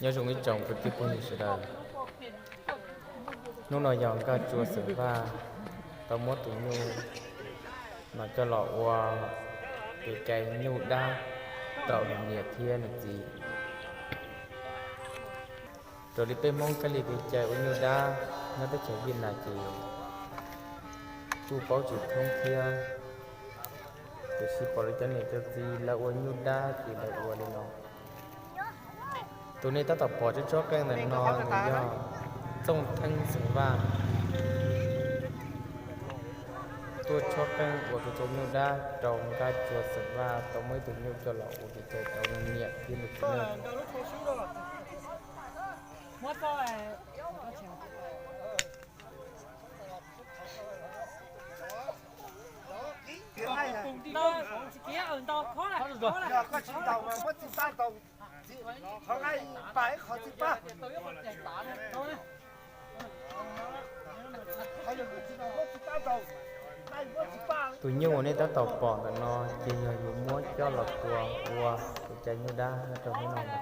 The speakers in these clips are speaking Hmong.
Nyob zoo ib tsoom kwv tij phooj ywg sawv daws. Hnub no yog Nkaj Tsua Xeem Vaj tau muab tus nyuj no coj los ua kev cai nyuj dab rau nws niam thiab nws txiv. Raws li peb Hmoob kab li kev cai ua nyuj dab nyob teb chaws Vij Nas ces kuj paub tsis thoob thiab, tiam sis pom lawv cov niam cov txiv lawv ua nyuj dab ces lawv ua li no. Tus nej tab tom pom tsob tsob qeej ntawm no nws yog Txooj Theeb Xeem Vaj tuaj tsob qeej ua kev cai nyuj dab rau Nkaj Tsua Xeem Vaj tau muab ib tug nyuj coj los ua kev cai rau nws niam thiab nws txiv. Tus nyuj uas nej tab tom pom ntawm no ces yog yus muab coj los tua ua kev cai nyuj dab nyob rau hnub no.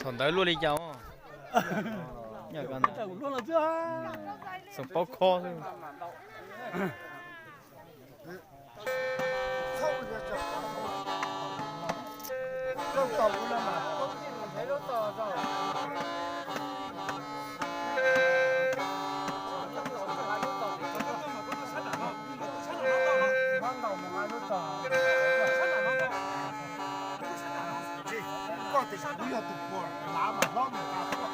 Thaum ntawd luaj li cas? Xoom paub khob xwb. Koj tias kuv yog tus puas lav mas hlob mus qha tuaj.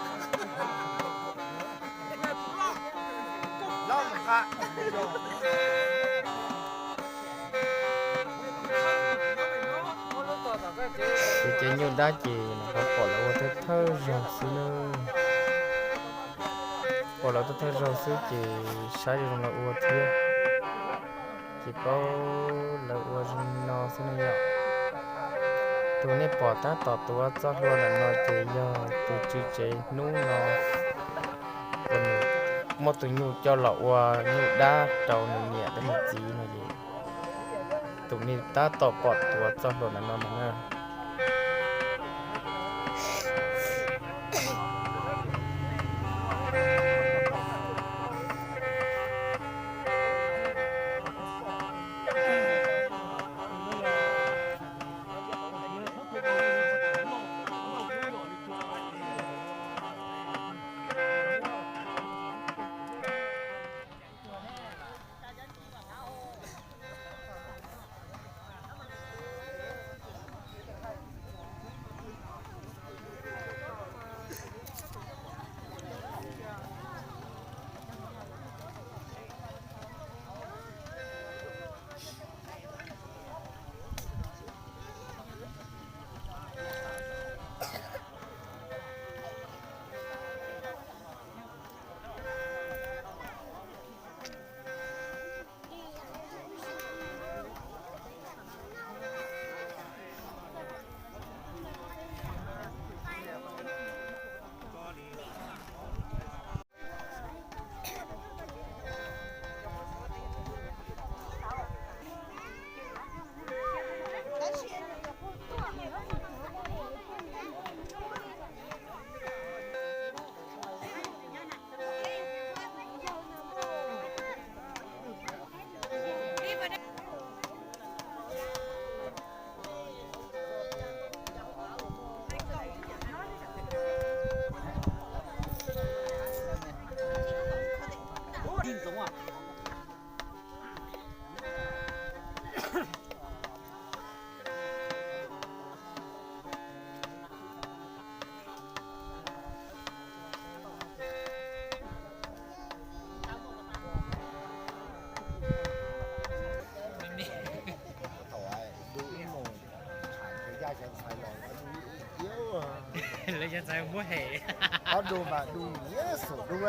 Hlob mus qha. Ces cov nyuj dab ces nws qhov pom lawv ua thawj thawj zaug xwb nawb. Pom lawv thawj thawj zaug xwb ces saib zoo zoo lawv ua thiab. Ces paub lawv ua zoo no xwb ne yom. Tus nej pom tab tom tuav txoj hlua ntawm no ces yog tus tswv tsev hnub no uas nws muab tus nyuj coj los ua nyuj dab rau nws niam thiab nws txiv no ces tus nej tab tom pom tuav txoj hlua ntawm no no na. Ntxhais muab hem. Qhov dub mas dub, yes, dub, dub.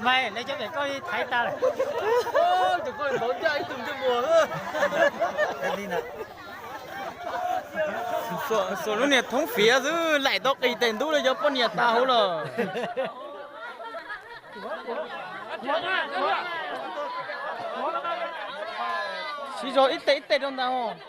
Mas nej cov pem koj thaiv tas lawm. Xuas lub niag thoob fiav xwb laim tau qis tes ntub li cov poj niam tas hauv lawm. Siv zog ib teg ib teg rau ntawd os.